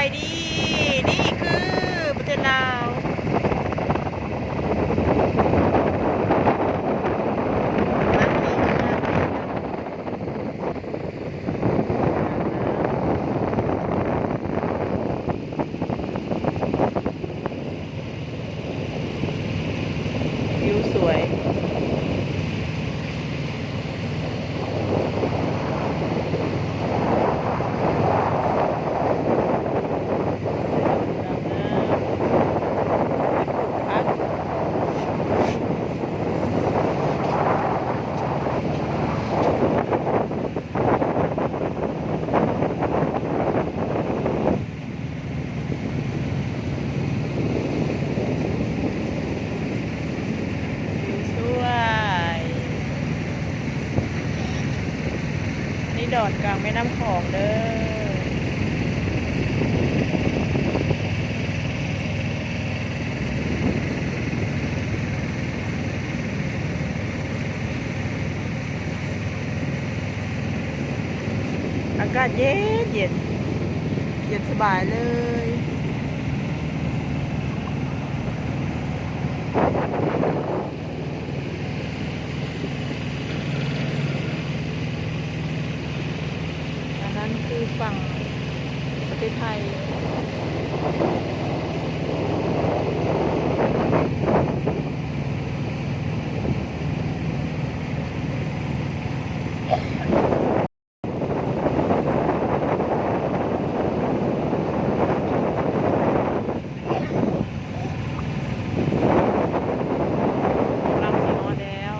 ສະບາຍດີ ນີ້ຄືປະເທດລາວ. ວິວສວຍ. ວິວສວຍ ນີ້ດອນກາງແມ່ນ້ຳຂອງເດີ້. ອາກາດເຢັນໆ ເຢັນສະບາຍເລີຍ. ອັນນັ້ນຄືຝັ່ງປະເທດໄທ. ກຳລັງຊິຮອດແລ້ວ.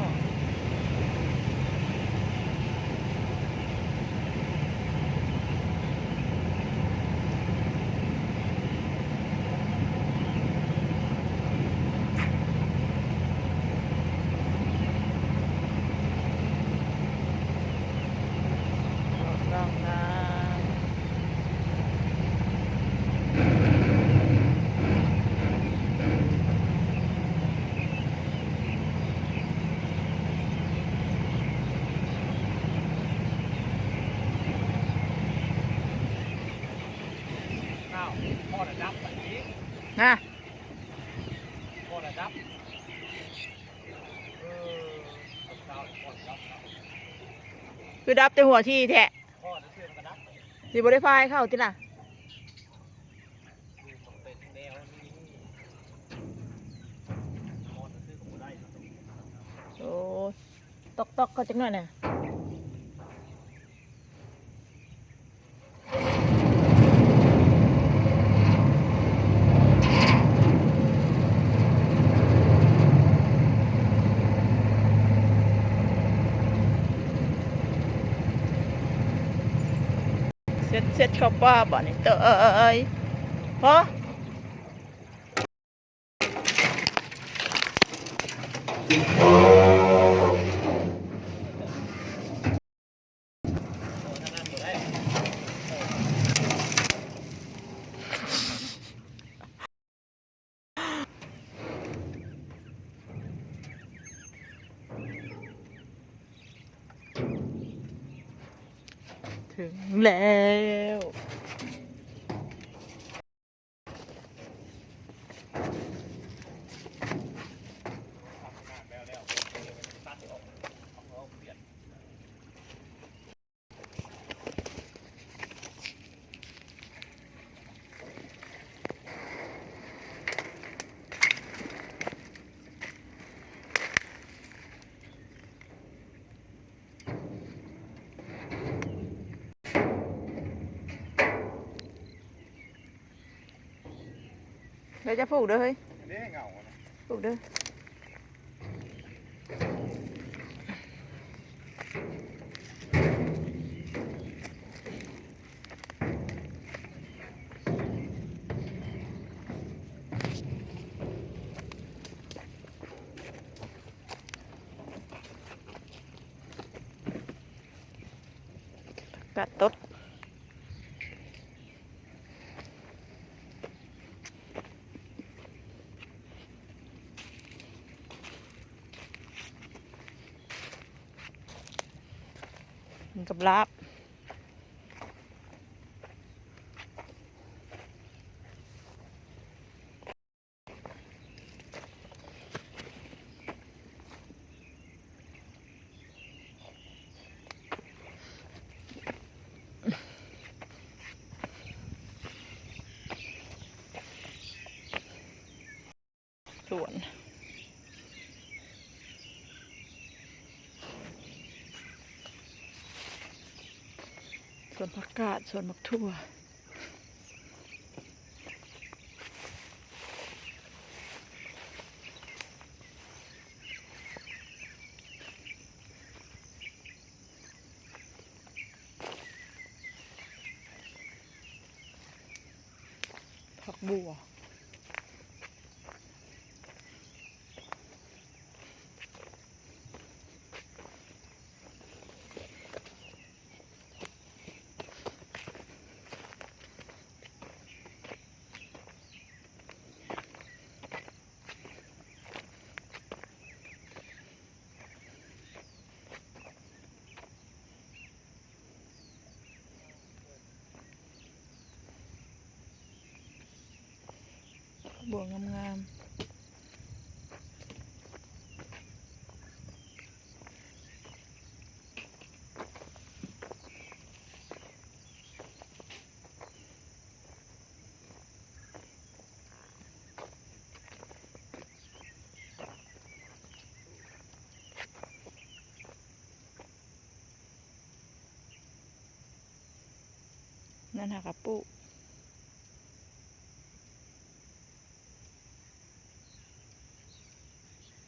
ອ້າວ ພໍລະດັບບັດນີ້ ຮະ ພໍລະດັບ ເອີ ຄືດັບແຕ່ຫົວທີ່ແທ້ ພໍລະເຊື່ອມັນກໍດັບ ຊິບໍ່ໄດ້ພາຍເຂົ້າຕິລະ? ໂອ້ ຕອກໆ ເຂົ້າຈັກໜ້ອຍນະ. ເຊັດໆ ເຂົ້າປ່າບາດນີ້ເຕີຍ ຮະ. ເຖິງແລ້ວ. ແລ້ວຈະປູກເດີ້ເຮີ້ຍ ເດ້ເຫງົານະ ປູກເດີ້. ກາດຕົດ ກິນກັບລາບ. ສວນຜັກກາດ ສວນໝາກຖົ່ວ ຜັກບົ່ວ. ບົວງາມໆ. ນັ້ນຫາກະປູກ